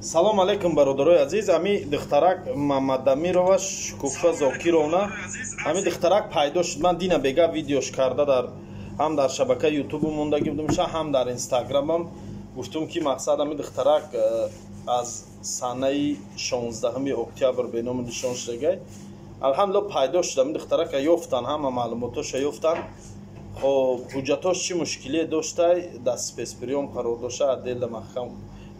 Салом алейкум, бародарои азиз. Ами духтарак Мамадамирова Шукуфа Зокировна, ами духтарак пайдо шуд. Ман дина бега видеош карда дар ҳам дар шабакаи ютубу мондагӣ будумша, ҳам дар инстаграмам гуфтум, ки мақсад ами духтарак аз санаи 16 октябр беному нишон шудагай. Алҳамдулилла, пайдо шуд. Ами духтарака ёфтан, ҳама маълумотоша ёфтан. Хоб, ҳуҷҷатош чӣ мушкилие доштай, дар спецприём қарор дошта, отделда маҳкам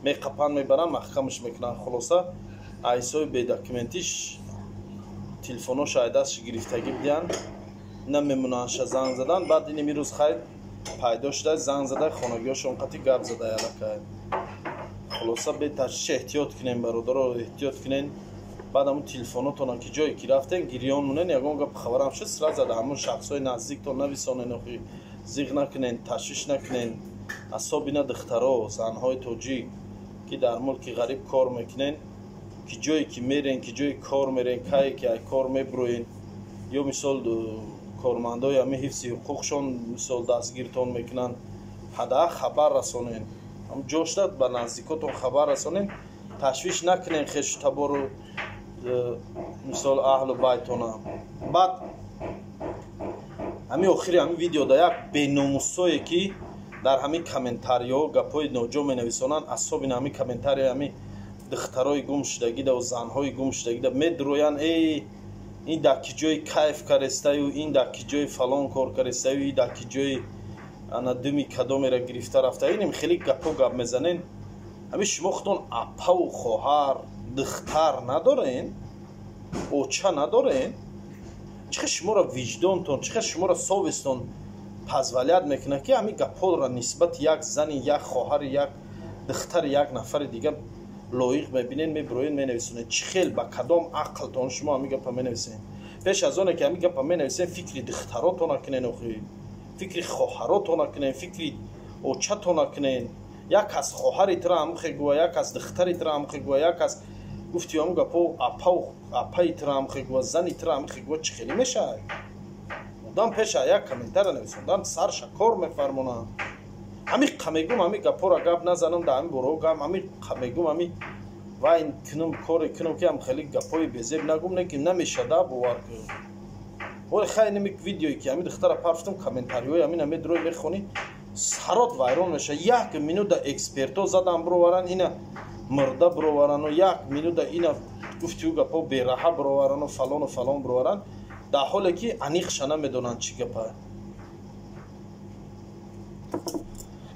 меқапан, мебаран, маҳкамаш мекунанд. Хулоса, айсои бедокументиш телефонош айдастш гирифтагӣ бидиҳанд, намемонандша занг задан. Баъд ин имрӯз хайр пайдо шуда, занг зада, хонагиҳошон қати гап зада аллакай. Хулоса, беташвиш, эҳтиёт кунем, бародаро, эҳтиёт кунен. Баъд ҳамун телефонотона ки ҷое ки рафтен, гирён монен, ягон гап хабарам шуд, сразу да ҳамун шахсҳои наздиктон нависонен. Охи, зиғ накунен, ташвиш накунен, особенно духтаро, занҳои тоҷик, ки дар мулки ғариб кор мекунен, ки ҷое ки мерен, ки ҷои кор мерен, кае ки ай кор мебуроен, ё мисол кормандои ҳами ҳифзи ҳуқуқшон мисол дастгиртон мекунанд, ҳадақа хабар расонен, ҷошта ба наздикотон хабар расонен. Ташвиш накунен хешу табору, мисол аҳлу байтона. Баъд ҳамин охири ҳамин видеода як беномусое, ки дар ҳамин комментариҳо гапҳои ноҷо менависонанд, особенно ҳамин комментарии ҳамин духтарои гумшудагида ва занҳои гумшудагида медуроянд: «Эй, ин дар ки ҷои кайф карестаю, ин дар ки ҷои фалон кор карестаю, ин дар ки ҷои ана думи кадомеро гирифта рафта». Инем хеле гапҳо гап мезанен. Ҳамин шумо худтон апаву хоҳар, духтар надорен, оча надорен? Чӣ хел шуморо виҷдонтон, чӣ хел шуморо совестон позволять мекунад, ки ҳамин гапҳоро нисбати як зани, як хоҳари, як духтари як нафари дига лоиқ мебинед, мебироед, менависонед? Чӣ хел, ба кадом ақлтон шумо ҳамин гапа менависед? Пеш аз оне ки ҳамин гапа менависед, фикри духтаротона кунен, охи, фикри хоҳаротона кунен, фикри очатона кунен. Як кас хоҳари тира ҳамухе гӯва, як кас духтари тира ҳамухе гӯва, як кас гуфти ҳамун гапо апау апаи тира ҳамухе гӯва, зани тира ҳамухе гӯва, чӣ хеле мешавад? Одам пеша як комментара нависондан сарша кор мефармонад. Ҳами қамегум, ҳами гапҳоро гап назанам, дар ҳами борао гап, ҳами қамегум, ҳами вай кунум, коре кунум, ки ҳам хеле гапҳои безеб нагум, не ки намешада, бовар кун. Оре, хай, ними видеое ки ҳами духтара парфтум, комментариҳои ҳамин ҳаме дурой мехонӣ, сарот вайрон мешавад. Як минута экспертҳо задан бироваранд, ина мурда бироварану, як минута ина гуфти ӯ гапҳо бераҳа бироварану, фалону фалон бироваранд, дар ҳоле ки аниқша намедонанд чӣ гапа.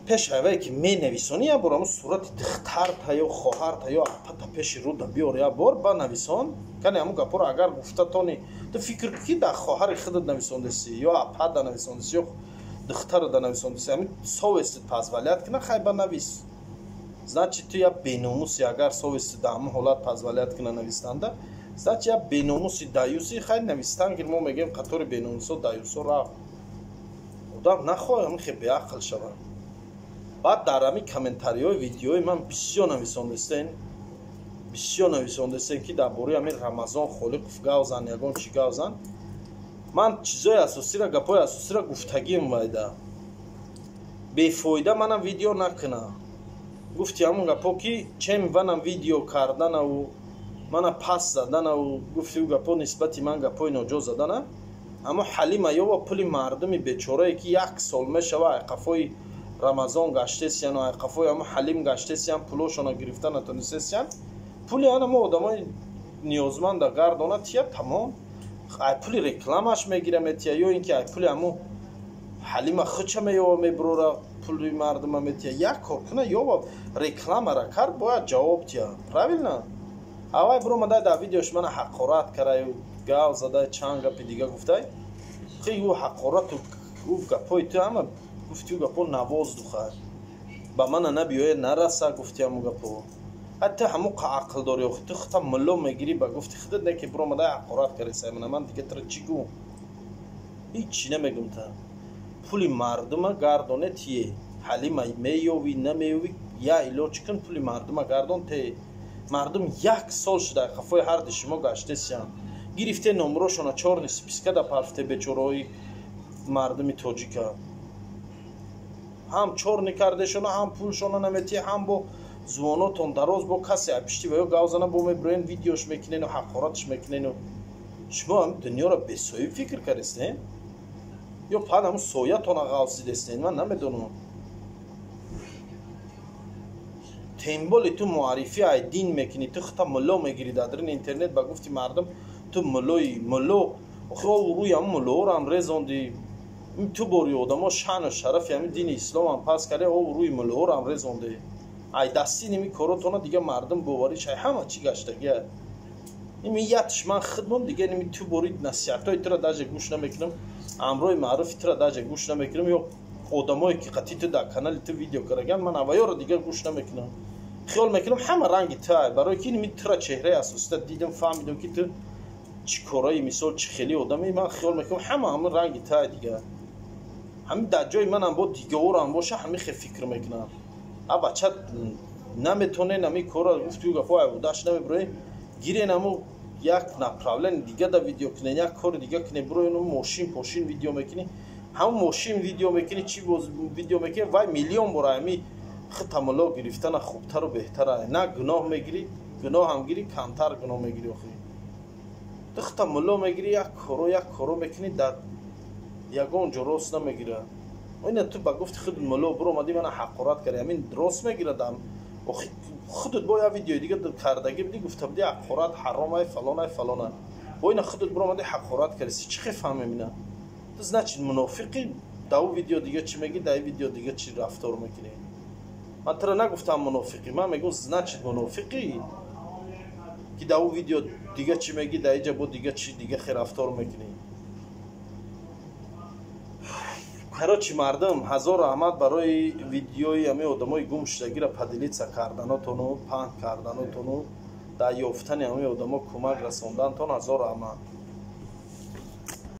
Пеш ҳайвае ки менависонӣ, як бор ҳамун сурати духтарта ё хоҳарта ё апата пеши руда биёр, як бор ба нависон кане ҳамун гапҳоро. Агар гуфта тони, ту фикр ки дар хоҳари худат нависондеси ё апада нависондеси ё духтарада нависондеси, ҳамин совестит позволять кина, хай, ба навис. Значит, ту як беномуси. Агар совести дар ҳамун ҳолат позволять кина навистанда, значит, як беномуси, даюси. Хай, навистан гир, мо мегӯем, қатори беномусо, даюсо рафт. Одам нахоҳ ҳамин хе беақл шавад. Баъд дар ҳамин комментариҳои видеои ман бисёр нависондестен, бисёр нависондестен, ки дар бораи ҳамин Рамазон Холиқов гав зан, ягон чӣ гав зан. Ман чизои асосиро, гапҳои асосиро гуфтагим вайда. Бефоида манам видео накунам. Гуфти ҳамун гапҳо, ки чем ванам видео карданаву мана пас заданаву, гуфти ӯ гапҳо, нисбати ман гапҳои ноҷо задана, аммо Ҳалима ёва пули мардуми бечорае, ки як сол мешава айқафои Рамазон гаштесияну айқафои ҳамо Ҳалим гаштесиян, пулошона гирифта натонистесиян, пули ана мо одамои ниёзманда гардона, тия, тамом. Ай пули рекламаш мегира, метия, ё ин ки ай пули ҳамо Ҳалима хуча меёва, мебурора, пули мардума метия. Як кор куна, ёва рекламара кард, бояд ҷавоб тия, правильно? Авай биромадай, дар видеош мана ҳақорат караю, гав задай, чанд гапи дига гуфтай. Хи, ӯ ҳақорату ӯ гапҳои ту ҳама, гуфти ӯ гапҳо навоз духар ба мана набиёя, нараса. Гуфти ҳаму гапҳо, ҳатто ҳаму ақл дори, охи ту хута мулло мегирӣ, ба гуфти худат не, ки биромадай ҳақорат каресай мана. Ман дига тра чӣ гӯм? Ҳичи намегум. Та пули мардума гардоне, тие. Ҳалима меёвӣ, намеёвӣ, я илоҷ кун, пули мардума гардон, те. Мардум як сол шуда қафои ҳарди шумо гаштесиян. Гирифте, номрошона чёрный списка да парфте, бечораҳои мардуми тоҷика ҳам чёрный кардешона, ҳам пулшона наметиҳ, ҳам бо Зувонотон дароз бо касе апишти ва ё гав зана бо мебироен видеош мекунену ҳақоратш мекунену. Шумо ҳам дунёро бесоҳиб фикр кардестен? Ё фақат ҳамун соятона ғавзидестен? Ман намедонам. Темболи ту муаррифӣ ай дин мекунӣ, ту хута мулло мегирӣ дар дарини интернет ба гуфти мардум ту муллои мулло. Охи рӯи ҳамун муллоҳоро резондӣ. Ту бори одамо шаъну шарафи ҳамин дини исломам пас карди, рӯи муллоҳоро резондӣ. Ай дасти ними коротона дига мардум бовариш ай ҳама чӣ гаштагия. Ими ятш ман хидмам дига ними ту бори насиҳатҳои тура даже гӯш намекунам, амрои маъруфи тура даже гӯш намекунам, ё одамое ки қатъи ту дар канали ту видео караган ман аваёро дига гӯш намекунам. Хиёл мекунам ҳама ранги ту ай, барои ки ними тура чеҳраи асосита дидам, фаҳмидам ки ту чӣ кораи мисол чӣ хели одаме, ман хиёл мекунам ҳама ҳамин ранги ту ай дига. Ҳамин дар ҷои манам бо дигаорам боша ҳамин хел фикр мекунам. А бача наметонен ҳамин кора гуфту гапо айвудаш намебирои, гирен ҳаму як направление дига да видео кунен, як кори дига кунен, бироен мошин пошин видео мекунӣ, ҳамун мошин видео мекунӣ, чӣ видео мекунӣ, вай миллион бора ҳами хитамуло гирифтана хубтару беҳтара. На гуноҳ мегирӣ, гуноҳам гирӣ, камтар гуноҳ мегирӣ. Охи ту хитамуло мегирӣ, як коро мекунӣ, дар ягон ҷо рост намегирад. Ина ту ба гуфти худ мулло биромадӣ мана ҳақорат кардӣ, ҳамин рост мегирад. Охи худат бо як видеои дига кардагӣ будӣ, гуфта будӣ ҳақорат ҳаромай, фалонай, фалонай. Бо ина худат биромадӣ ҳақорат кардӣ, чӣ хел фаҳмем ина? Ту значит мунофиқӣ, дар ӯ видео дига чӣ мегӣ, дар видео дига чӣ рафтор мекунӣ? Ман тура нагуфтам мунофиқӣ, ман мегӯм значит мунофиқӣ ки дар ӯ видео дига чӣ мегӣ, дар иҷа бо дига чӣ дига хел рафтор мекунӣ. Короче мардум, ҳазор раҳмат барои видеои ҳамин одамои гумшудагиро поделиться карданотону паҳн карданотону дар ёфтани ҳамин одамо кӯмак расондантон. Ҳазор раҳмат.